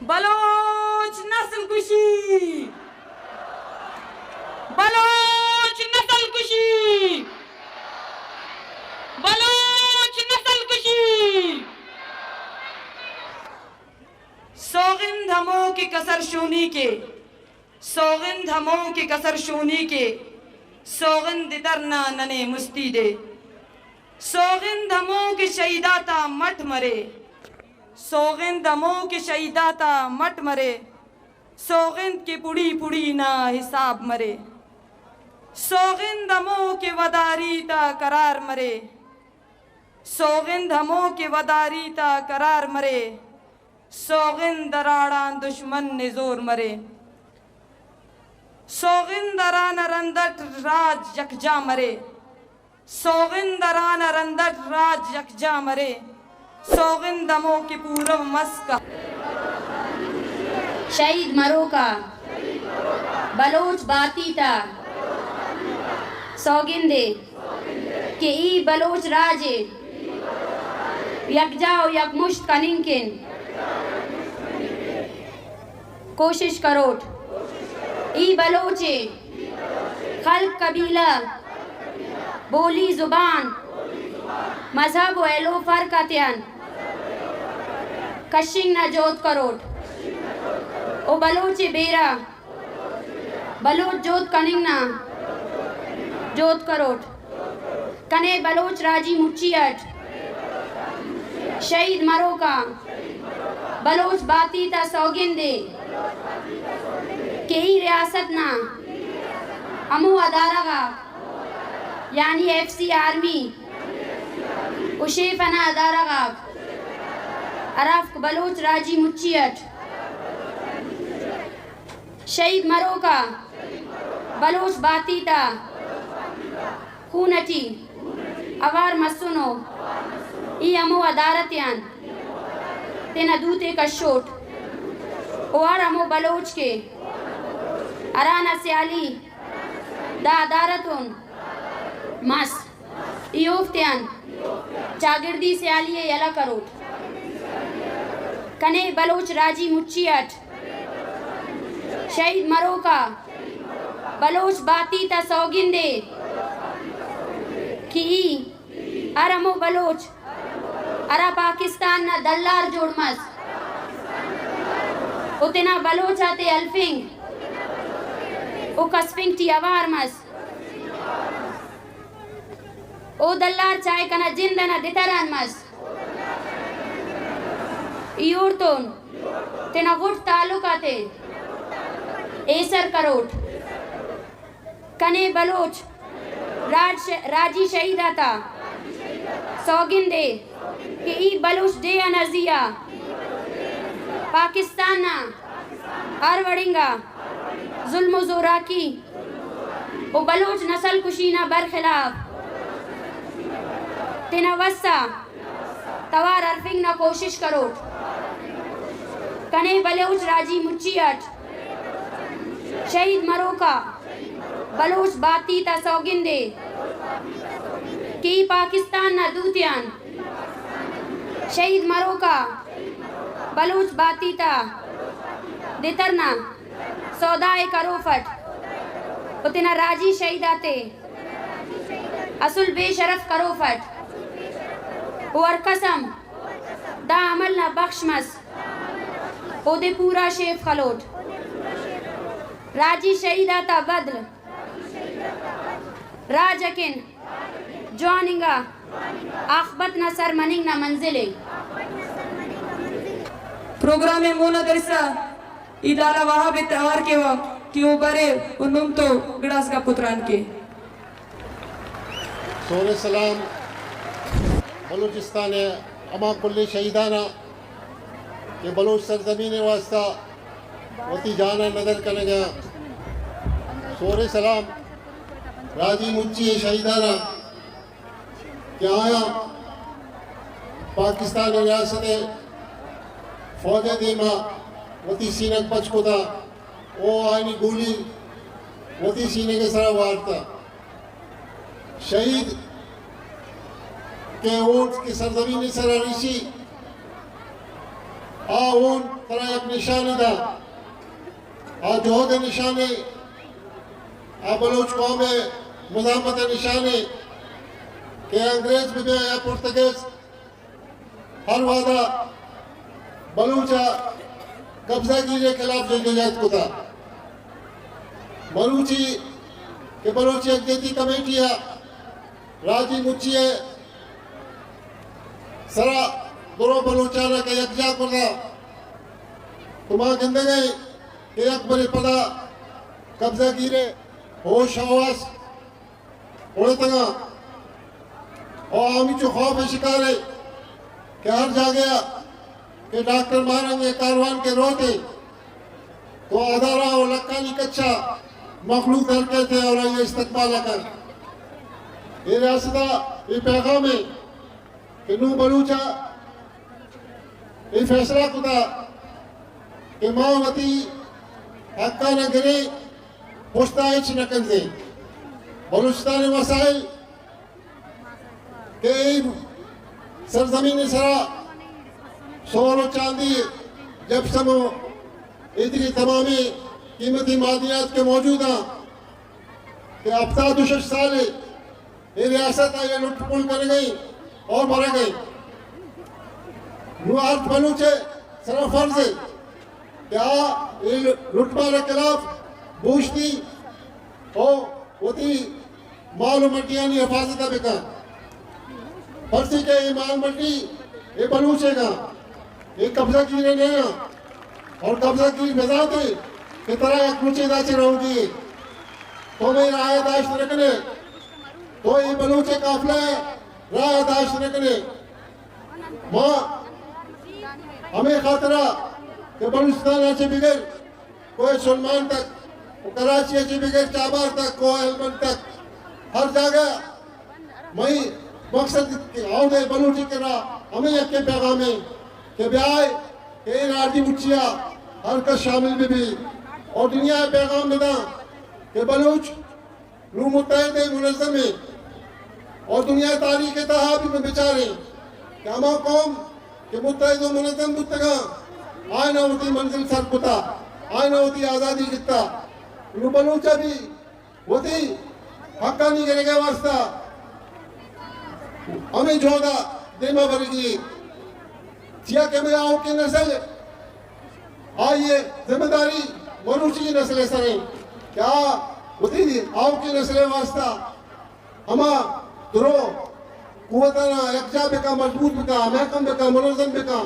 بلوچ نسل کشی، بلوچ نسل کشی، بلوچ نسل کشی۔ سوغند ہمو کہ کسر شونی کے، سوغند ہمو کہ کسر شونی کے، سوغند در نا ننے مستی دے۔ سوغند ہمو کہ شہیداتا مٹ مرے، سوغند ہمو کہ شہیداتا مٹ مرے، سوغند کہ پڑی پڑی نا حساب مرے۔ سوغند ہمو کہ وداری تا قرار مرے، سوغند ہمو کہ وداری تا قرار مرے، سوغند ہراڑان دشمن نزور مرے۔ سوغند ہرانا رندٹ راج یکجا مرے، سوغند ہرانا رندٹ راج یکجا مرے، سوغند ہمو کہ پورو مسکہ۔ شہید مروکا بلوچ باتی تا سوگندے کہ ای بلوچ راج ء یکجا و یکمشت کننگ کن کوشش کروٹ۔ ای بلوچ ء خلق، قبیلہ، بولی، زبان، مذہب و ایلو فرق آتیان کشنگ نا جہد کروٹ و بلوچ ء بیرہ بلوچ جہد کننگ نا جہد کروٹ۔ کنے بلوچ راجی مچی اٹ شہید مروکا بلوچ باتی تا سوگندے کہ ای ریاست نا ہمو ادارہ غاک، یعنی ایف سی، آرمی و شیف انا ادارہ غاک، ہرافک بلوچ راجی مچی اٹ شہید مروکا بلوچ باتی تا خون اٹی اوار مسنو، ای ہمو ادارہ تیان تینا دوتے کشوٹ و ہر ہمو بلوچ کہ ہرانا سیالی دا ادارہ تون مس، ای اوفتیان چاگردی سیالی ء یلہ کروٹ۔ کنے بلوچ راجی مچی اٹ شہید مروکا بلوچ باتی تا سوگندے کہ ای ہر ہمو بلوچ ہرا پاکستان نا دلار جوڑ مس و تینا بلوچ آتے ہلفنگ و کسفنگ ٹی اوار مس۔ او دلار چائے کنا جند انا دتران مس۔ ای اوڑتون تینا غٹ تعلق آتے ایسر کروٹ۔ کنے بلوچ راج ش-، راجی شہید آتا سوگندے کہ ای بلوچ ڈیہہ انا زی آ پاکستان نا ہر وڑ انگا ظلم و زوراکی و بلوچ نسل کشی نا برخلاف تینا وس آ توار ہرفنگ نا کوشش کروٹ۔ کنے بلوچ راجی مچی اٹ شہید مروکا بلوچ باتی تا سوگندے کہ ای پاکستان نا دوتیان شہید مروکا بلوچ باتی تا دتر نا سودا ء کروفٹ و تینا راجی شہید آتے اسل بے شرف کروفٹ و ہر کس ہم دا عمل نا بخش مس، اودے پورا شیف خلوٹ۔ راجی شہید آتا بدل راج اکن جوان انگا آخبت نا سر مننگ نا منزل ء۔ پروگرام ء مونا درسا ای دالا وہاب ء توار کیوہ کہ او برے و نم تو گڑاس گپ و تران کے۔ سور سلام بلوچستان ء ہما کلیں شہیدانا کہ بلوچ سرزمین ء واسطہ وتی جان ء ندر کنگ ء۔ سور سلام راجی مچی ء شہیدانا کہ آیاں پاکستان ریاست ء فوج ء دیما وتی سینگ پچ کتا، او آئینی گولی وتی سینگ ء سرا وارتا۔ شہید کے ووٹ کے سرزمین سرا ریشی آ ہون ترا یک نشانے دا، آ جہد نشانے، آ بلوچ قوم مزاحمت نشانے کہ انگریز بہ بیا یا پرتگیز، ہر وہدا بلوچ ء قبضہ گیری خلاف جدوجہد کتا۔ مروچی کہ بلوچ یکجہتی کمیٹی ء راجی مچی ء سرا درو بلوچان ء کہ یکجا کرتا، تو ما گندگ ء کہ یک برے پدا قبضہ گیرے ہوش حواس اڑتگاں۔ او ہمینچو خوف شکارے کہ ہر جاگہ کہ ڈاکٹر ماہرنگ کاروان کہ روتے تو ہزاراں و لکھانی کچا مخلوق در کئیت اور آئی استقبال کن۔ اے ریاست ء اے پیغام ہے کہ نوں بلوچ ء اے فیصلہ کتا کہ ما وتی حقاں گریں، پشتا ہچ نہ کنزیں۔ بلوچستان مسائل کہ اے سرزمین سرا سون و چاندی، جپسم و ایدگہ تمامیں قیمتی معدنیات کہ موجود ہیں کہ ہفتاد و شش سال اے ریاست آئی لٹ پل کنگ ء اور مرگ ء۔ نوں ہر بلوچ ء سرا فرض ہے کہ آ اے لٹ مار ء خلاف بوشتی او وتی مال و مڈیانی حفاظت ء بکن۔ پرچے کہ اے مال مڈی اے بلوچ ء گا، اے قبضہ گیر ء نہ آں۔ اور قبضہ گیر بزانتے کہ ترا یک روچے دا چہ رہوگی، تو مئے راہ ء داشت نہ کنے، تو اے بلوچ ء قافلہ ء راہ ء داشت نہ کنے۔ ما ہمے خاطرا کہ بلوچستان ء چہ بگر کوہ سلیمان تک، و کراچی ء چہ بگر چابہار تک، کوہ ہلمند تک، ہر جاگہ مئی مقصد کہ اود ء بلوچی کرا ہمے یکیں پیغام ہے کہ بیائے کہ اے راجی مچیا ہر کس شامل بہ بی اور دنیا ء پیغام بداں کہ بلوچ نوں متحد ء منظم ہے اور دنیا ء تاریخ ء تہا بھی من بچاریں کہ ہما قوم کہ متحد و منظم بوتگاں، آئین ء وتی منزل سر کتا، آئین ء وتی آزادی گتا۔ نوں بلوچ ء بھی وتی حقانی گرگ ء واسطہ ہمے جہد ء دیما برگی۔ چیا کہ ہمے آؤکیں نسل، آئی ء ذمہ داری مروچی نسل ء سر انت کہ آ وتی آؤکیں نسل ء واسطہ ہما درو قوتانا یکجا بکا، مضبوط بکا، محکم بکا، منظم بکا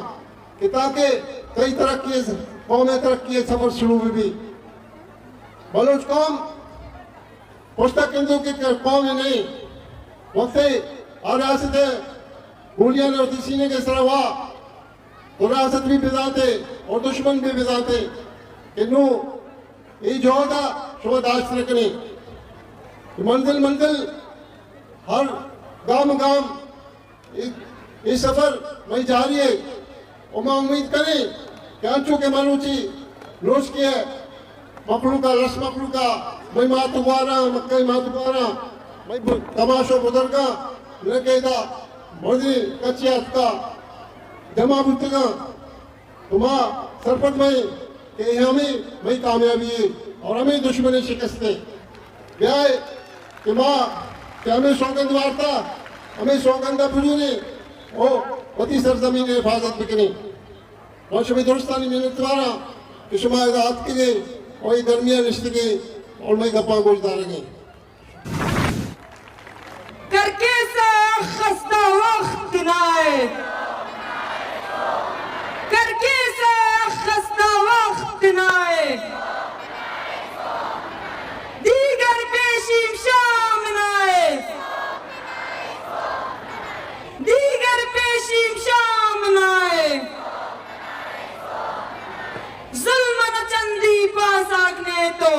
کہ تاکہ تئی ترقی ء، قوم ء ترقی ء سفر شروع بہ بی۔ بلوچ قوم پشتا کندوکیں قومے نہ انت۔ وقتے آ ریاست ء گولیاں وتی سینگ ء سرا وا، تو ریاست بھی بزانتے اور دشمن بھی بزانتے کہ نوں اے جہد ء شما داشت نہ کنے۔ منزل منزل، ہر گام گام اے، اے سفر مئی جاری ہے۔ و ما امید کنیں کہ انچو کہ مروچی نوشکی ء مخلوق ء، لس مخلوق ء، مئی مات گواراں، مکئی مات گواراں، مئی ب-، کماش و بزرگاں، لکیدا مزی کچی اتکا جمع بوتگاں۔ تو ما سرپد مئیں کہ اے ہمے مئی کامیابی ہے اور ہمے دشمن شکست ہے۔ بیائے کہ ما کہ ہمے سوگند وارتا، ہمے سوگند ء بجوریں او وتی سرزمین ء حفاظت بکنیں۔ ما شمئے درستانی منتواراں کہ شما ادا اتکگے او اے گرمی ء نشتگے اور مئی گپاں گوش دارگے۔ کرکیس ء اخ خستہ وخت نائے۔ کرکیس ء اخ خستہ وخت نائے۔ دیگر پیشیم شام نائے۔ دیگر پیشیم شام نائے۔ ظلم ء چندی پاساک نے تو۔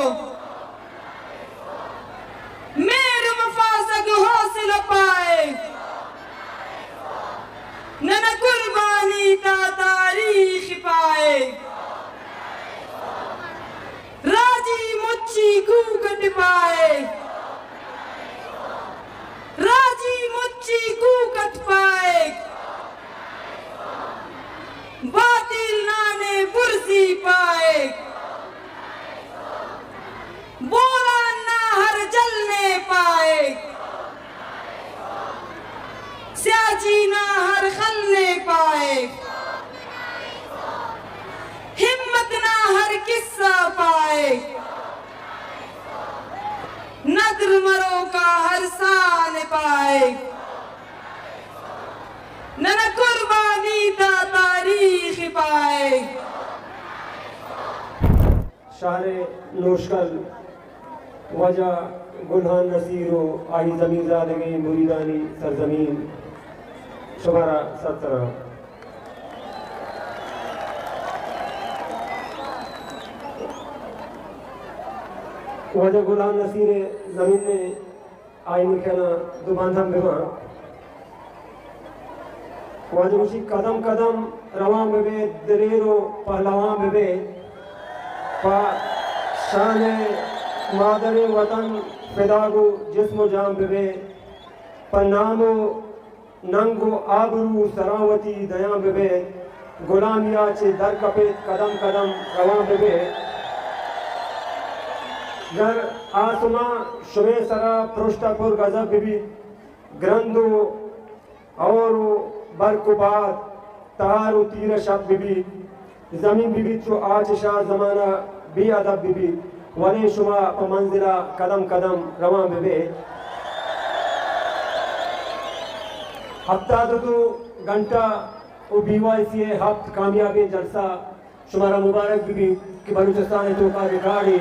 مہر و وفا سگ حوصلہ پائے۔ نن قربانی تا تاریخ پائے۔ راجی مچی کوکٹ پائے۔ راجی مچی کوکٹ پائے۔ باطل نا ہمت نہ ہر قصہ پائے، ندر مروکا ہر سال پائے، نہ نہ قربانی تا تاریخ پائے۔ شہر نوشکل، واجہ گلہان نصیر و آئی زمین زادگیں مریدانی سرزمین، شمارا سر سلام۔ واجہ گلہان نصیر زمین نے آئی من کنا دو بند ہم بباں۔ واجہ گوشی، قدم قدم روان ببے، دلیر و پہلوان ببے، پہ شان مادر وطن فدا گو جسم و جان ببے، پہ نام و ننگ و آبرو سرا وتی دیان ببیت، غلامی ءَ چہ در کپیت، قدم قدم روان ببیت۔ گر آسمان شمے سرا پرشت ءَ پر غضب ببیت، گرند و ہور و برک و باد، تہار و تیر شپ ببیت، زمین ببیت چو آچشا زمانہ بے ادب ببیت، ولے شما پہ منزلا قدم قدم روان ببیت۔ ہپتاد و دو گھنٹہ و بی وائی سی ءِ ہپت کامیابیں جلسہ شمارا مبارک ببیت کہ بلوچستان ءِ توکا ریکارڈے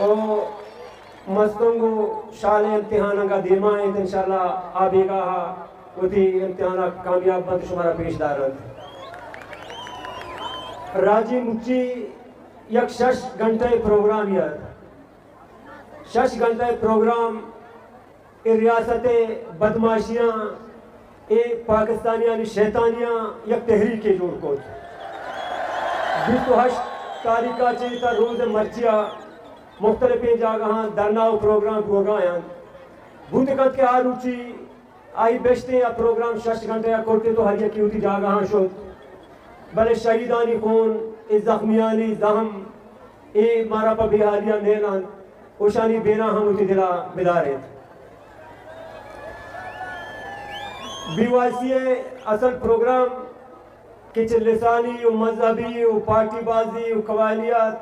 و مستونگ و شال امتحان انگا دیما انت، انشاءاللہ آ بیگاہ وتی امتحانا کامیاب بنت، شمارا پیش دارنت۔ راجی مچی یک شش گھنٹہ پروگرام یات، شش گھنٹہ پروگرام اے ریاست ءِ بدمعاشیاں، اے پاکستانیانی شیطانیاں یک تحریکے جوڑ کت۔ بیست و ہشت تاریخ ءَ چہ تا روز مرچیا مختلفیں جاگہاں دھرنا و پروگرام بوگا انت۔ بوت کنت کہ آ روچی آئی بشتیں یا پروگرام شش گھنٹہ یا کرتے تو ہر یکی وتی جاگہاں شت، بلے شہیدانی خون، اے زخمیانی زہم، اے مارا پہ بے حالیا نیلان، اوشانی بینا ہم وتی دلا بداریت۔ بی وائی سی ءِ اصل پروگرام کہ چہ لسانی و مذہبی و پارٹی بازی و قبائلیات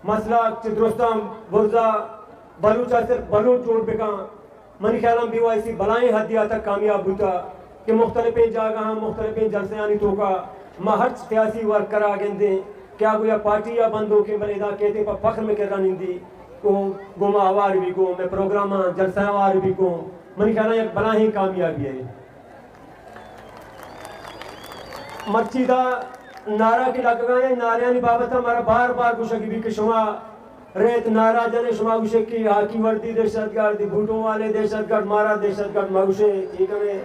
مسئلہ چہ درستاں برزا بلوچا صرف بلوچ جوڑ بکاں، منی خیالاں بی وائی سی بلائیں حدیا تک کامیاب بوتا کہ مختلفیں جاگہاں، مختلفیں جلسیانی توکا ما ہرچ سیاسی ورکرا گندیں کہ آ گویا پارٹی یا بندوکیں، بلے ادا کیتے پہ فخر میں کرا نندی و گوں ما ہوار بی گوں، میں پروگراماں جلسہ ہوار بی گوں، منی خیالاں یک بلاہیں کامیابی ہے۔ مرچی دا نعرہ کہ لگگا ہیں، نعریانی بابت مارا بار بار گوشگ بی کہ شما ریت نعرہ جنے، شما گوشے کہ ہاکی وردی دہشت گرد، بوٹوں والے دہشت گرد، مارا دہشت گرد مگوشے، ٹھیک ہے۔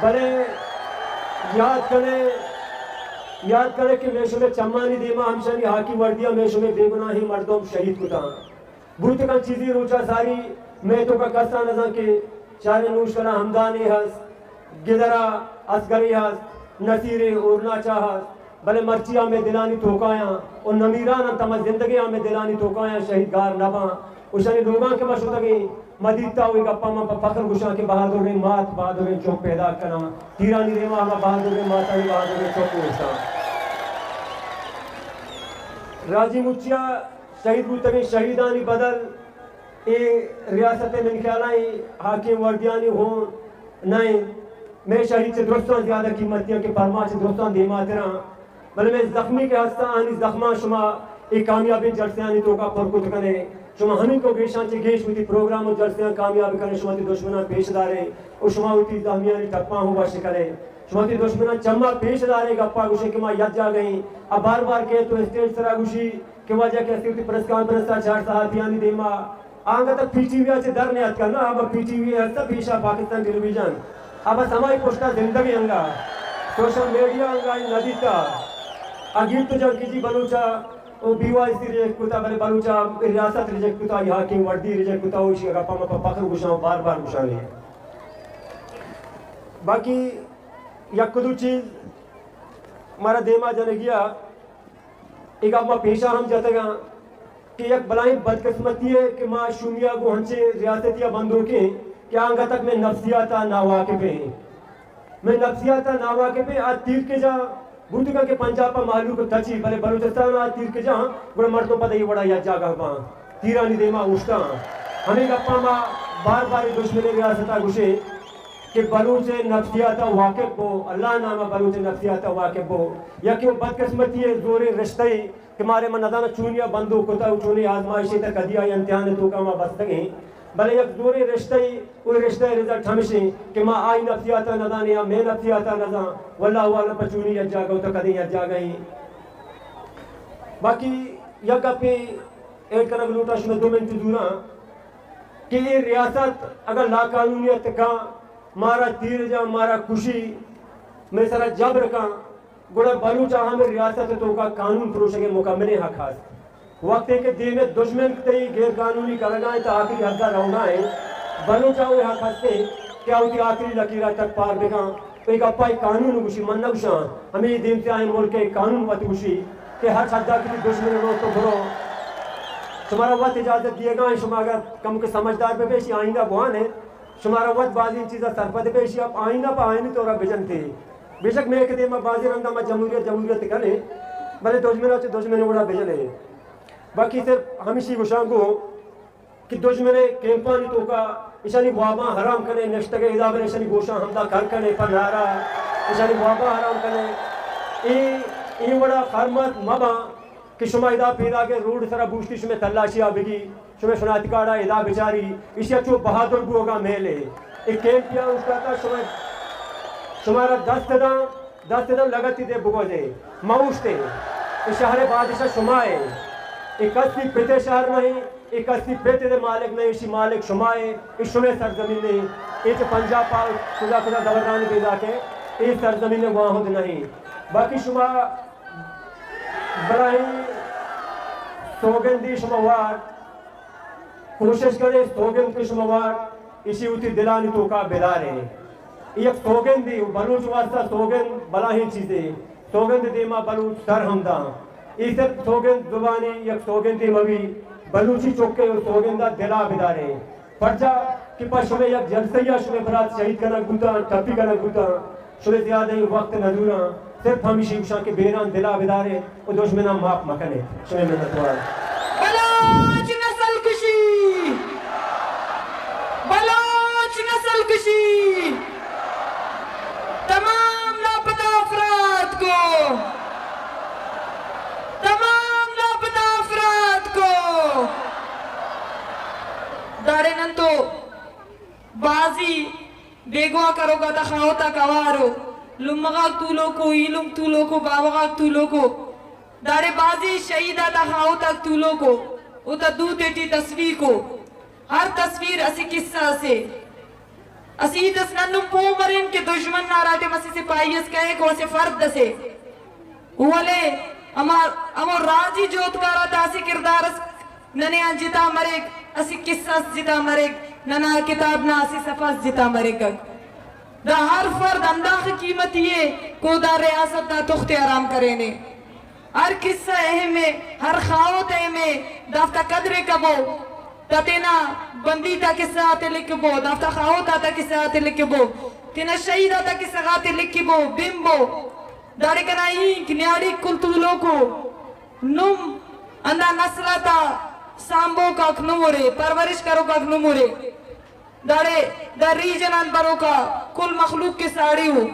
بلے یاد کنے، یاد کنے کہ میں شمے چمانی دیما ہمشانی ہاکی وردیا میں شمے بے گناہیں مردم شہید کتاں۔ بوت کن چیزی روچا ساری میں توکا کسا نزان کہ شہر نوشکنا ہمدانے ہست، گدرا اصغرے ہست، نصیرے اورناچا ہست، بلے مرچی آ مئے دلانی توکایاں و نمیران انت، ہما زندگیں آ مئے دلانی توکایاں، شہید گار نباں۔ و شانی لوگاں کہ ما شتگیں، ما دیتا و اے گپاں من پہ فخر گوشاں کہ بہادریں مات، بہادریں چک پیداک کناں۔ تیرانی دیما ہما بہادریں ماتانی بہادریں چک اوشتاں۔ راجی مچیا شہید بوتگیں شہیدانی بدل اے ریاست ء من خیالاں اے حاکم وردیانی ہون نہ انت۔ مئے شہید چہ درستاں زیادہ قیمتی انت کہ پرما چہ درستاں دیماتر انت، بلے مئے زخمی کہ ہستاں، آہانی زخماں شما اے کامیابیں جلسیانی توکا پر کت کنے۔ شما ہمینکو گیشاں چہ گیش وتی پروگرام و جلسیاں کامیاب کنے، شما وتی دشمناں پیش دارے و شما وتی زخمیانی ٹپاں ہوں وش کنے۔ شما وتی دشمناں چما پیش دارے، گپا گوشے کہ ما یک جاگہ ایں۔ ا بار بار کئے تو اسٹیج سرا گوشی کہ واجہ کسے وتی پریس کانفرنس ء چار صحافیانی دیما، آنگا تک پی ٹی وی ء چہ در نیاتکا، نہ، ابا پی ٹی وی ہستا، پیشا پاکستان ٹیلی ویژن، ابا سمائی پشتا زندگی انگا، سوشل میڈیا انگا ای ندیتا۔ اگیر تو جان کیجی بلوچا او بی وائی سی ریجیکٹ کتا، بلے بلوچا ریاست ریجیکٹ کتا، یا حاکم وردی ریجیکٹ کتا، او اشی گپا ما پہ فخر گوشاں، بار بار گوشانے۔ باقی یک دو چیز مارا دیما جنگیا، اے گپ ما پیشا ہم جتگاں کہ یک بلاہیں بدقسمتی ہے کہ ما شومیا گوں ہنچیں ریاستی ء بندوکیں کہ آنگا تک میں نفسیات ء ناواقف ہیں۔ من نفسیات ءَ ناواقف ایں، آ تیر کہ جاں بوتگاں کہ پنجاب ءَ مہلوک تچی، بلے بلوچستان ءَ آ تیر کہ جاں، گڑا مردم پدا اے وڑا یک جاگہ باں، تیرانی دیما اوشتاں۔ ہمے گپاں ما بار بار دشمن ریاست ءَ گوشیں کہ بلوچ ءِ نفسیات ءَ واقف بو، اللہ ءِ نام ءَ بلوچ ءِ نفسیات ءَ واقف بو۔ یکے بدقسمتی ءِ زوریں رشتہ ءَ کہ مارے من نزاناں چونیا بندوک کتگ و چونیں آزمائشے تہ کدی آئی امتحان ءِ توکا ما بستگیں، بلے یک زوریں رشتہ ءَ، و رشتہ ءِ رزلٹ ہمشیں کہ ما آئی نفسیات ءَ نزانیں یا مئے نفسیات ءَ نزان، واللہ اعلم پہ چونیں یک جاگہ و تہ کدیں یک جاگہ ایں۔ باقی یک گپے ایڈ کنگ لوٹاں، شمئے دو منٹ زوراں کہ اے ریاست اگر لاقانونیت کاں، مارا تیر جاں، مارا کشی، مئے سرا جبر کاں، گڑا بلوچ ءَ ہمے ریاست ءِ توکا قانون پروشگ ءِ مکملیں حق ہست۔ وقتے کہ دیم ءَ دژمن تئی غیر قانونی کنگا انت، آخری حد ءَ روگا انت، بلوچ ءَ اے حق ہست انت کہ آ وتی آخری لکیر ءَ تک پار بکن۔ اے گپا اے قانون گوشی، من نہ گوشاں۔ ہمے دیم ءَ آئیں ملک ءِ قانون وت گوشی کہ ہر حد ءَ کہ دژمن رو تو برو۔ شمارا وت اجازت دیگا انت، شما اگر کمکے سمجھدار بہ بے، ایشی آئین ءَ بوان انت، شمارا وت بازیں چیزا سرپد بے، ایشی ءَ آئین ءَ پہ آئینی طور ءَ بجنتے۔ بیشک مئے کہ دیما بازیں رندا ما جمہوریت، جمہوریت کنیں، بلے دژمن ءَ چہ دژمن وڑا بجنیں۔ باقی صرف ہمشی گوشاں گوں کہ دژمن ءِ کیمپانی توکا ایشانی واباں حرام کنے، نشتگ ءَ ادا بنے ایشانی گوشاں ہمدا کر کنے پہ نعرہ، ایشانی واباں حرام کنے۔ اے، اے وڑا خرمت مباں کہ شما ادا پیداگ ئے، روڈ سرا بوشتی، شمئے تلاشی ءَ بگی، شمئے شناختی کارڈ ءَ ادا بچاری، ایشی ءَ چو بہادر بوگا میلے۔ اے کیمپ ءَ اوشتاتا، شما، شمارا دست داں، دست داں، لگتی دے بگوزے، مہ اوشتے۔ اے شہر ءِ بادشاہ شما ئے۔ اے کسی پت ءِ شہر نہیں، اے کسی پت ءِ مالک نہیں، ایشی مالک شما ئے، اے شمئے سرزمین نہیں۔ اے چہ پنجاب پا کجا کجا زبردانی پیداک ئے، اے سرزمین واہند نہیں۔ باقی شما بلاہیں سوگندی شما وارت، کوشش کنے سوگند کہ شما وارت، ایشی وتی دلانی توکا بدارے۔ اے یک سوگندے، بلوچ واسطہ سوگند بلاہیں چیزے۔ سوگند دیما بلوچ سر ہم داں۔ اے صرف سوگند زبانی یک سوگندے مبی، بلوچی چکے و سوگندا دلا بدارے۔ پرچا کہ پہ شمئے یک جلسہ یا شمئے برات شہید کنگ بوتاں، ٹپی کنگ بوتاں، شمئے زیادہ وقت نہ زوراں، صرف ہمیشی گوشاں کہ بیران دلا بدارے و دژمناں معاف مکنے۔ شمئے منتوار۔ بلوچ نسل کشی! بلوچ نسل کشی! تمام لاپتہ افراد کو، تمام لاپتہ افراد کو۔ داڑے نن تو بازی بیگواہ کروکا تا خاہوتا کوارو، لمغاک تولوکو، ایلم تولوکو، باوغاک تولوکو۔ داڑے بازی شہید آتا خاہوتاک تولوکو، او تا دو تیٹی تصویر کو۔ ہر تصویر اسہ قصہ اسے۔ اسہ ہیت اس نن نم پہہ مرین کہ دژمن نا ہرا ٹائم اسہ سپاہی اس کہیک و اسہ فرد اسے، ولے ہما، ہمو راجی جہدکار آتا اسہ کردار اس ننے آن جتا مریک، اسہ قصہ اس جتا مریک، ننا کتاب نا اسہ صفحہ اس جتا مریک۔ دا ہر فرد ہنداخہ قیمتی ءِ کہ او دا ریاست نا تخت ءِ آرام کرینے۔ ہر قصہ اہم ءِ، ہر خاہوت اہم ءِ، دافتا قدر ءِ کبو، دا تینا بندی تا قصہ غاتے لکھبو، دافتا خاہوت آتا قصہ غاتے لکھبو، تینا شہید آتا قصہ غاتے لکھبو، بنبو۔ داڑے کنا اینک نیاڑیک کل تولوکو، نم ہندا نسل آتا سانبوکاک نم ارے، پرورش کروکاک نم ارے۔ داڑے دا ریجن آن بروکا کل مخلوق کہ ساڑی ءُ،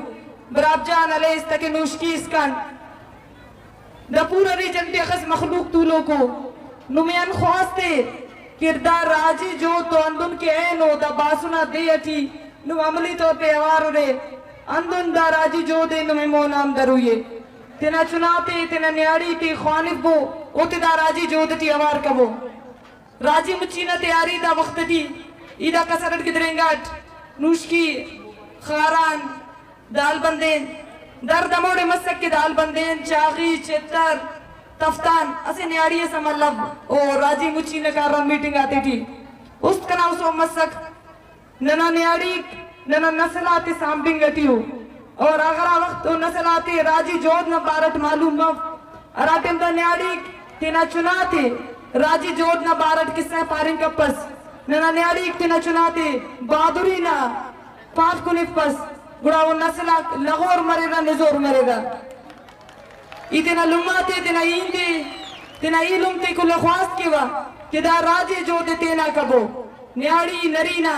براب جان ہلے است کہ نوشکی اسکان۔ دا پورا ریجن ٹی اخس مخلوق تولوکو۔ نمے ان خواست ءِ کہ دا راجی جہد تو ہندن کہ اینو دا باسنا دے اٹی نم عملی طور پہ اوار ارے، ہندن دا راجی جہد ءِ نمے مون آن دروئی ءِ۔ تینا چناتے، تینا نیاڑی تے خوانفبو، اوتے دا راجی جہد ٹی اوار کبو۔ راجی مچی نا تیاری دا وخت ٹی ای دا کسر اٹ گدرینگاٹ، نوشکی، خاران، دال بندین، درد ہموڑے مسک کہ دال بندین، چاغی، چتر، تفتان، اسہ نیاڑی اس ہم الو او راجی مچی نا کاران میٹنگ آتے ٹی است کنا اس مسک۔ ننا نیاڑیک ننا نسل آتے سانبنگ اٹی ءُ، اور اگر آ وخت او نسل آتے راجی جہد نا بارٹ معلوم مف، ہرا ٹائم دا نیاڑیک تینا چناتے راجی جہد نا بارٹ قصہ پارنگ کپس، ننا نیاڑیک تینا چناتے بہادری نا پاف کنفپس، گڑا او نسل آک لغور مریرہ، نزور مریرہ۔ ای تینا لماتے، تینا ایندے، تینا ایلم تے کل خواست کیوا کہ دا راجے جہد تینا کبو۔ نیاڑی نرینہ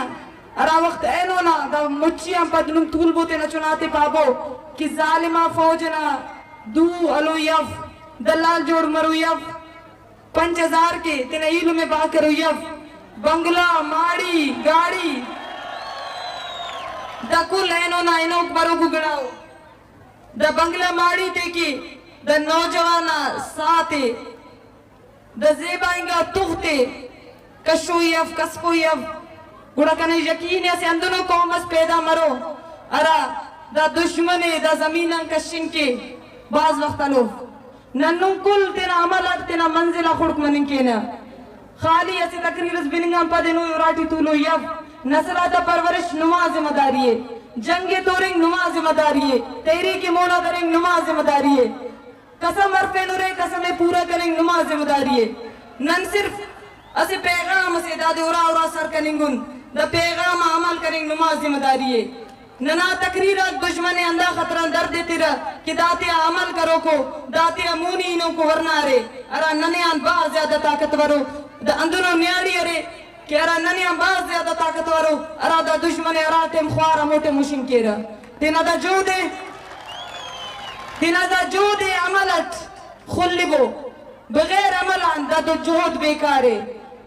ہرا وخت اینو نا دا مچی آن پد نم تولبو تینا چناتے پابو کہ ظالمہ فوج نا دو الو یف، دلال جوڑ مرو یف، پنچ ہزار کے تینا ایلم ء بہا کرو یف، بنگلہ، ماڑی، گاڑی، دا کل اینو نا اینوک بروکو گڑاؤ۔ دا بنگلہ ماڑی تے کہ دا نوجوان آ ساہ تے، دا زیبا انگا تغ تے کشوئی اف، کسفوئی اف، گڑا کنے یقین اسہ ہندنو قوم اس پیدا مرو، ہرا دا دشمن ء دا زمین آن کشنگ کے باز وخت ہلوف۔ نن نم کل تینا عمل اٹ تینا منزل آ خڑک مننگ کینہ۔ خالی اسہ تقریر اس بننگ آن پد اینو اراٹی تولوئی اف۔ نسل آتا پرورش نما ذمہ داری ء، جنگ ء تورنگ نما ذمہ داری ء، تحریک ء مونا درنگ نما ذمہ داری ء۔ قسم ہرفینرے، قسم ء پورا کننگ نما ذمہ داری ء۔ نن صرف اسہ پیغام اسے دادے ارا ارا سر کننگن، دا پیغام آ عمل کننگ نما ذمہ داری ء۔ ننا تقریر آک دژمن ء ہندا خاطران درد ایترہ کہ داتیا عمل کروکو، داتیا مونی ہنوکو ورنا ارے، ہرا ننے آن بھاز زیادہ طاقتور ء۔ دا ہندنو نیاڑی ارے کہ ہرا ننے آن بھاز زیادہ طاقتور ء، ہرا دا دژمن ء ہرا ٹائم خوار ہمو ٹائم ہشنگ کیرہ۔ تینا دا جہد ء، تینا دا جہد ء عمل اٹ خلبو۔ بغیر عمل آن دا تو جہد بیکار ء۔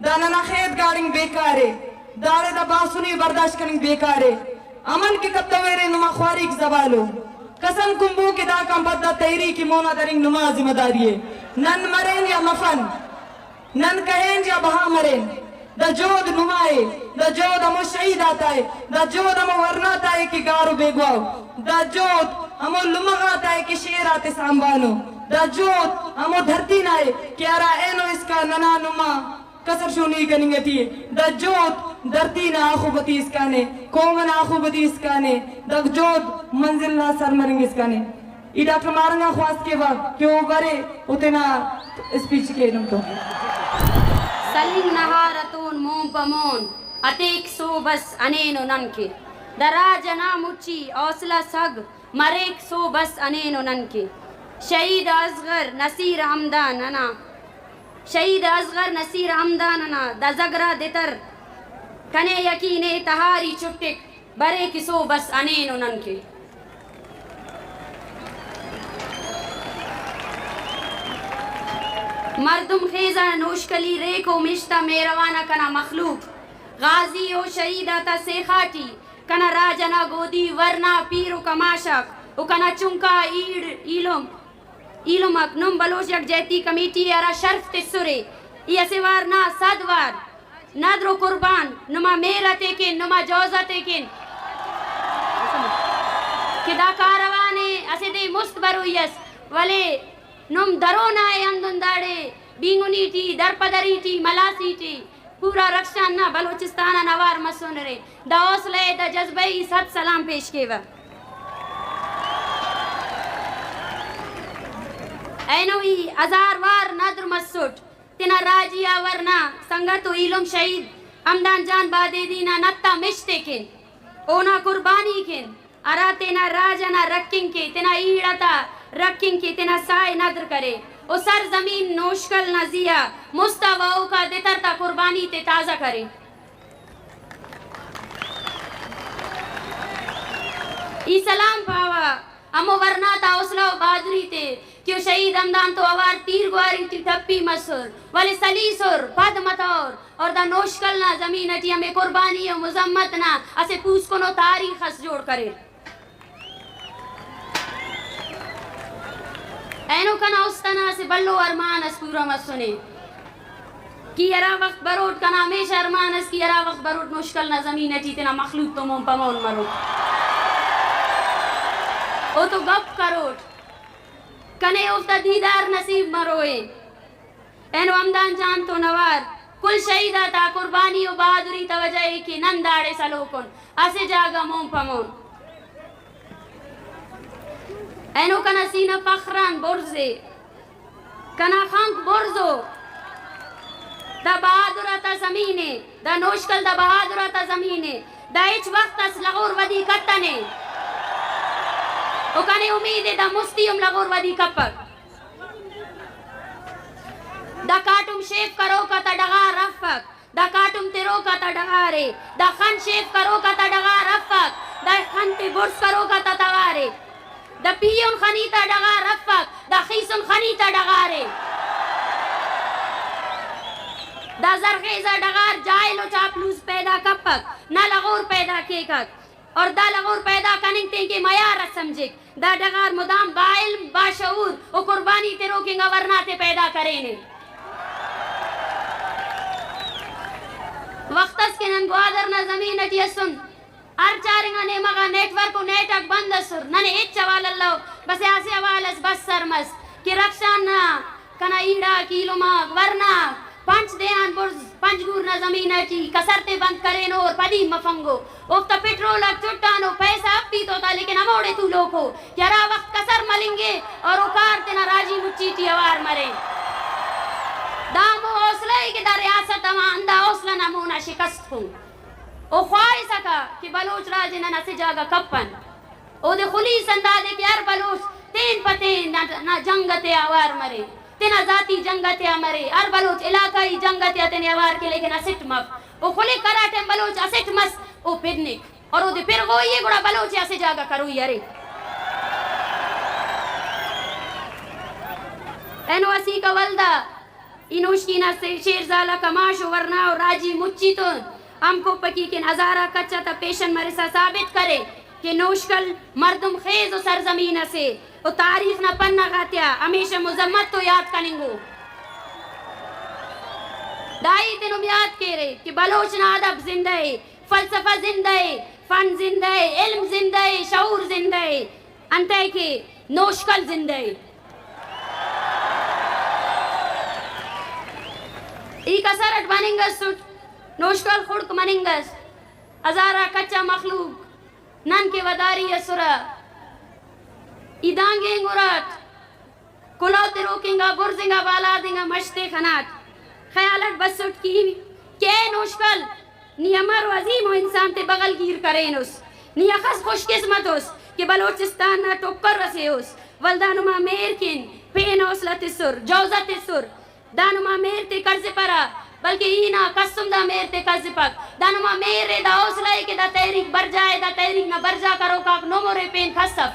دا ننا خید گاڑنگ بیکار ء۔ داڑے دا باسنی برداشت کننگ بیکار ء۔ عمل کہ کتویرے نما خواریک زوالو۔ قسم کنبو کہ داکان پد دا تحریک ء مونا درنگ نما ذمہ داری ء۔ نن مرین یا مفن، نن کہین یا بہا مرین، دا جہد نما ء، دا جہد ہمو شہید آتا ء، دا جہد ہمو ورنا تا ء کہ گار و بیگواہ ء، دا جہد ہمو لمغ آتا ء کہ شیر آتے سانبانو، دا جہد ہمو دھرتی نا ء کہ ہرا اینو اسکا ننا نما کسر شونی کننگ ٹی ء، دا جہد دھرتی نا آخوبتی اسکان ء، قوم انا آخوبتی اسکان ء، دا جہد منزل نا سر مرنگ اسکان ء۔ ای ڈاکٹر مارنگ آن خواست کیوہ کہ او برے او تینا اسپیچ کینم تو۔ سلنگ نہار اتون مون پہ مون، اتیک سو بس انین و نن کے۔ دا راج انا مچی حوصلہ سگ، مریک سو بس انین و نن کے۔ شہید اصغر نصیر ہمدان انا، شہید اصغر نصیر ہمدان انا دا زگرا دتر کنے یقین ء تہاری چٹک۔ برے کہ سو بس انین و نن کے۔ مردم خیزہ نوشکلی ریک و مشتہ مہروانا کنا مخلوق۔ غازی و شہید آتا سیخاٹی کنا راج انا گودی ورنا پیر و کماشاک و کنا چنکا ایڑ ایلم ایلمک نم بلوچ یکجہتی کمیٹی ء ہرا شرف تسرے، ای اسہ وار نا صد وار ندر و قربان نما مہر تے کن، نما جوزہ تے کن کہ دا کاروان ء اسہ دے مست بروئی اس، ولے نم درونا ء ہندن داڑے بینگنی ٹی، درپدری ٹی، ملاسی ٹی، پورا رخشان نا بلوچستان آن اوار مسونرے۔ دا حوصلہ ء، دا جذبہ ء ای صد سلام پیش کیوہ۔ اینو ای ہزار وار ندر مسٹ تینا راجی آ ورنا سنگت و ایلم شہید ہمدان جان بادیدی نا نت آ مشت ء کن، اونا قربانی کن۔ ہرا تینا راج ئنا رکھنگ کے، تینا ایڑ آتا رکھنگ کے، تینا ساہ ئے ندر کرے و سرزمین نوشکل نا زی آ مست آ واہوکا دتر تا قربانی تے تازہ کرے۔ ای سلام پاوہ ہمو ورنا تا حوصلہ و بہادری تے کہ او شہید ہمدان تو اوار تیر گواری ٹی ٹپی مسر، ولے سلیسر، پد متور اور دا نوشکل نا زمین ئٹی ہمے قربانی و مذمت نا اسہ پوسکنو تاریخ اس جوڑ کریر۔ اینو کنا است ئنا اسہ بھلو ارمان اس پورا مسنے کہ ہرا وخت بروٹ، کنا ہمیشہ ارمان اس کہ ہرا وخت بروٹ نوشکل نا زمین ئٹی تینا مخلوق تو مون پہ مون مروٹ، او تو گپ کروٹ، کنے اوفتا دیدار نصیب مروئے۔ اینو ہمدان جان تون اوار کل شہید آتا قربانی و بہادری تا وجہ ء کہ نن داڑے سلوکن اسہ جاگہ مون پہ مون۔ اینو کنا سینہ فخر آن برز ء، کنا خنک برز ء۔ دا بہادر آتا زمین ء، دا نوشکل دا بہادر آتا زمین ء۔ دا ہچ وخت اس لغور ودی کتنے۔ و کنے امید ء دا مستی ہم لغور ودی کپک۔ دا کاٹم شیف کروکا تا ڈغار رفک۔ دا کاٹم تروکا تا ڈغارے۔ دا خن شیف کروکا تا ڈغار رفک۔ دا خن تے برز کروکا تا توارے۔ دا پیون خنی تا ڈغار رفک۔ دا خیسن خنی تا ڈغارے۔ دا زرخیزا ڈغار جاہل و چاپلوس پیدا کپک، نہ لغور پیدا کیکک۔ اور دا لغور پیدا کننگ تینکہ میار ء سمجھک۔ دا ڈغار مدام با علم، با شعور و قربانی تروک انگا ورنا تے پیدا کرینے۔ وخت اس کہ نن گوادر نا زمین اٹی اسن، ہر چار انگا نیمغا نیٹ ورک و نیٹ اک بند اسر، ننے ہچ حوال الو، بس آسے حوال اس بس سر مس کہ رخشان نا کنا ایڑاک، ایلماک، ورناک، پنچ دیہان برز پنجگور نا زمین اٹی کسر تے بند کرینو اور پدی مفنگو۔ اوفتا پٹرول اک چٹانو، پیسہ اپی تو تا، لیکن ہموڑے تولوکو کہ ہرا وخت کسر ملنگے اور او کار تینا راجی مچی ٹی اوار مرے۔ دا ہمو حوصلہ ء کہ دا ریاست ہما ہندا حوصلہ نا مونا شکست کن۔ او خواہسکہ کہ بلوچ راج ء نن اسہ جاگہ کپن۔ اودے خلیس ہندادے کہ ہر بلوچ تین پہ تین نا، نا جنگ تے اوار مرے، تینا ذاتی جنگ تیا مرے، ہر بلوچ علاقائی جنگ تیا تینے اوار کے، لیکن اسٹ مف۔ او خلک ہرا ٹائم بلوچ اسٹ مس، او پرنک۔ اور اودے پرغوئی ء گڑا بلوچ ء اسہ جاگہ کروئی ارے۔ اینو اسیکا ولدا ای نوشکی نا سے شیر زالا کماش و ورنا و راجی مچی تون ہم کوپکی کن ہزارہ کچ آتا پیشن مرسا ثابت کرے کہ نوشکل مردم خیز و سرزمین اسے و تاریخ نا پنہ غاتیا ہمیشہ مذمت و یات کننگو۔ دائی تنم یات کیرے کہ بلوچ نا ادب زندہ ء، فلسفہ زندہ ء، فن زندہ ء، علم زندہ ء، شعور زندہ ء۔ انتئے کہ نوشکل زندہ ء۔ ای کسر اٹ بننگ اسٹ، نوشکل خڑک مننگ اس، ہزارہ کچا مخلوق نن کہ وداری اسرہ، ای دانگینگ اراٹ۔ کلہو تروک انگا، برز انگا، بالاد انگا مش تے خناٹ۔ خیال اٹ بسٹ کہ، کہ اے نوشکل، نی امر و عظیم و انسان تے بغل گیر کرینس۔ نی اخس خوش قسمت اس کہ بلوچستان نا ٹکر اسے اس۔ ولدا نما مہر کن پین حوصلہ تسر، جوزہ تسر۔ دا نما مہر تے کرزپرہ، بلکہ ای نا کس ہم دا مہر تے کرزپک۔ دا نما مہر ء، دا حوصلہ ء کہ دا تحریک برجا ء، دا تحریک نا برجا کروک آک نم ہرے پین کس اف۔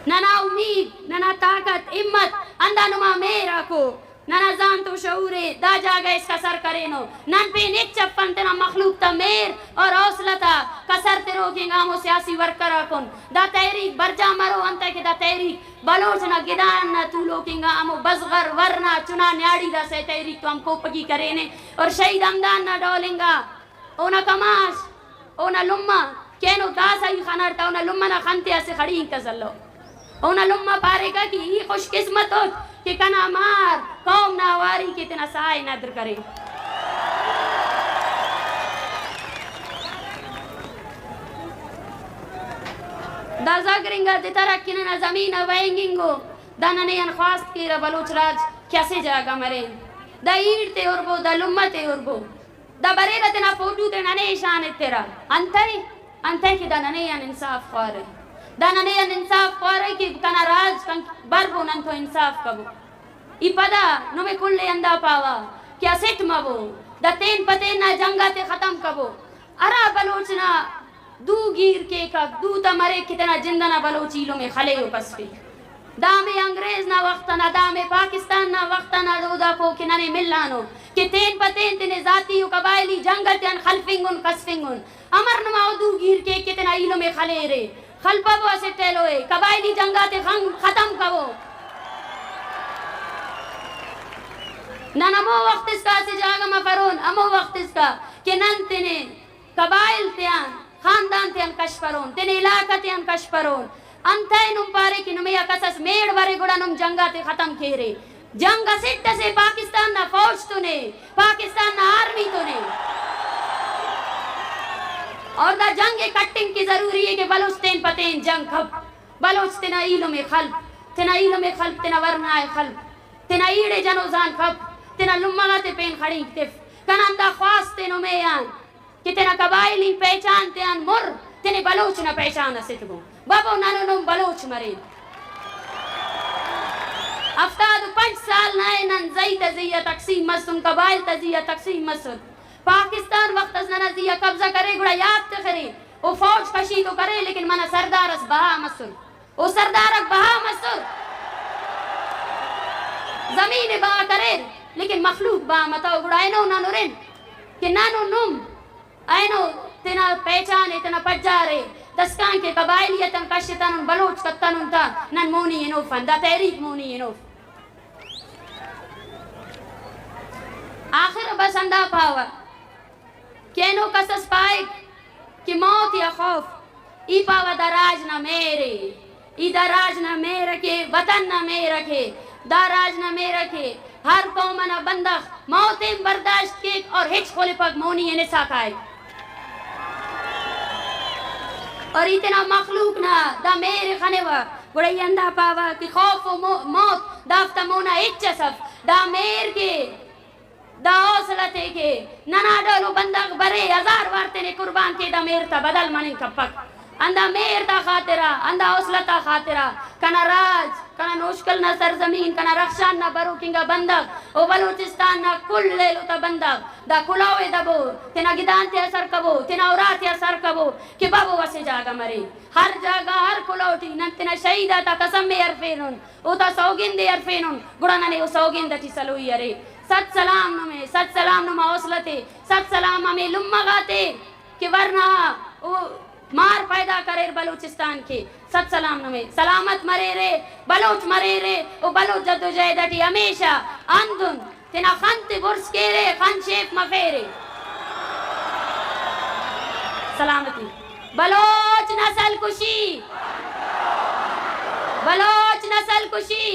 ننا امید، ننا طاقت، ہمت، ہندا نما مہر آکو۔ ننا زانت و شعور ء دا جاگہ اسکا سر کرینو۔ نن پین ہچ افن تینا مخلوق تا مہر اور حوصلہ تا کسر تروک انگا ہمو سیاسی ورکر آکن۔ دا تحریک برجا مرو، انتئے کہ دا تحریک بلوچ نا گدان نا تولوک انگا ہمو بزغر، ورنا، چنا، نیاڑی داسہ تحریک تو ہم کوپگی کرینے اور شہید ہمدان نا ڈول انگا اونا کماش، اونا لمہ، کینو داسہ ای خنر تا اونا لمہ نا خن تے اسہ خڑینک اس الو۔ اونا لمہ پاریکہ کہ ای خوش قسمت اٹ کہ کنا مار قوم نا اواری کے تینا ساہ ء ندر کرے۔ دا زگرنگا دترک کہ ننا زمین ء وہنگنگو، دا ننے آن خواست کیرہ بلوچ راج کہ اسہ جاگہ مرین۔ دا ایڑ تے ہربو، دا لمہ تے ہربو۔ دا بریرہ تینا فوٹو تے ننے شان ایترہ۔ انتئے؟ انتئے کہ دا ننے آن انصاف خوارہ۔ دا ننے آن انصاف خوارہ کہ کنا راج کن بر بو نن تو انصاف کبو۔ ای پدا نمے کل ء ہندا پاوہ کہ اسٹ مبو، دا تین پہ تین نا جنگ آتے ختم کبو۔ ہرا بلوچ نا دو گیر کیکک، دو تا مریک کہ تینا جند ئنا بلوچ ایلم ء خلے و کسفے۔ دامے انگریز نا وخت ئنا، دامے پاکستان نا وخت ئنا، اودا کو کہ ننے ملانو کہ تین پہ تین تینے ذاتی و قبائلی جنگ ئتیان خلفنگن، کسفنگن۔ امر نما او دو گیر کیک کہ تینا ایلم ء خلیرے، خلپبو اسٹ ایلو ء، قبائلی جنگ آتے خن-، ختم کبو۔ نن ہمو وخت اسکا اسہ جاگہ مفرون، ہمو وخت اسکا کہ نن تینے قبائل تیان، خاندان تیان کشپرون، تینے علاقہ تیان کشپرون۔ انتئے نم پارے کہ نمے آ کس اس میڑ برے گڑا نم جنگ آتے ختم کیرے۔ جنگ اسٹ اسے، پاکستان نا فوج تون ء، پاکستان نا آرمی تون ء۔ اور دا جنگ ء کٹنگ کہ ضروری ء کہ بلوچ تین پہ تین جنگ کپ، بلوچ تینا ایلم ء خلپ، تینا ایلم ء خلپ، تینا ورنا ء خلپ، تینا ایڑ ء جنوزان کپ، تینا لمہ غاتے پین خڑینک تف۔ کنا ہندا خواست ء نمے آن کہ تینا قبائلی پہچان تیان مر، تینے بلوچ نا پہچان اسٹ گوں۔ بابو ننو نم بلوچ مرین۔ ہفتاد و پنچ سال نئے نن زئی تا زی آ تقسیم مسن، قبائل تا زی آ تقسیم مسن۔ پاکستان وخت اس ننا زی آ قبضہ کرے گڑا یات تخرے، او فوج کشی تو کرے لیکن منا سردار اس بہا مسن۔ او سردارک بہا مسر، زمین بہا کریر، لیکن مخلوق بہا متو۔ گڑا اینو نن ہرن کہ نن و نم اینو تینا پہچان ء، تینا پجار ء، دسکان کہ قبائلیت ان کشتنن، بلوچ کتنن تا نن مونی انوفن، دا تحریک مونی انوف۔ آخر بس اندا پاوہ کہ اینو کس اس پائک کہ موت یا خوف، ای پاوہ دا راج نا مہر ء، ای دا راج نا مہر ء کہ وطن نا مہر ء کہ دا راج نا مہر ء کہ ہر قوم انا بندغ موت ء برداشت کیک اور ہچ خلپک مونی انسا کائک۔ اور ای تینا مخلوق نا دا مہر ء خنوہ، گڑا ای اندا پاوہ کہ خوف و مو-، موت دافتا مونا ہچ اس اف، دا مہر کہ دا حوصلہ تے کہ ننا ڈولو بندغ برے ہزار وار تینے قربان کے دا مہر تا بدل مننگ کپک۔ اندا مہر تا خاطرہ، اندا حوصلہ تا خاطرہ کنا راج، کنا نوشکل نا سرزمین، کنا رخشان نا بروک انگا بندغ و بلوچستان نا کل لیلو تا بندغ دا کلہو ء دبو، تینا گدان تیا سر کبو، تینا اراتے آ سر کبو کہ بابو اسہ جاگہ مرے۔ ہر جاگہ، ہر کلہو ٹی نن تینا شہید آتا قسم ء ہرفینن، اوتا سوگند ء ہرفینن، گڑا ننے او سوگند ٹی سلوئی ارے۔ صد سلام نمے، صد سلام نما حوصلہ تے، صد سلام ہمے لمہ غاتے کہ ورنا او مار پیدا کریر بلوچستان کے۔ صد سلام نمے، سلامت مریرے، بلوچ مریرے، او بلوچ جدوجہد ٹی ہمیشہ ہندن تینا خن تے برز کیرے، خن شیف مفیرے۔ سلامتی۔ بلوچ نسل کشی، بلوچ نسل کشی،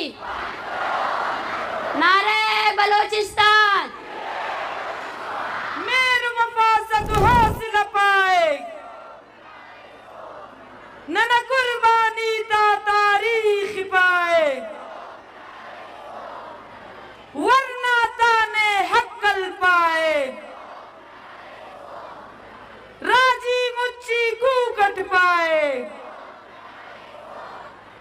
نعرہ بلوچستان۔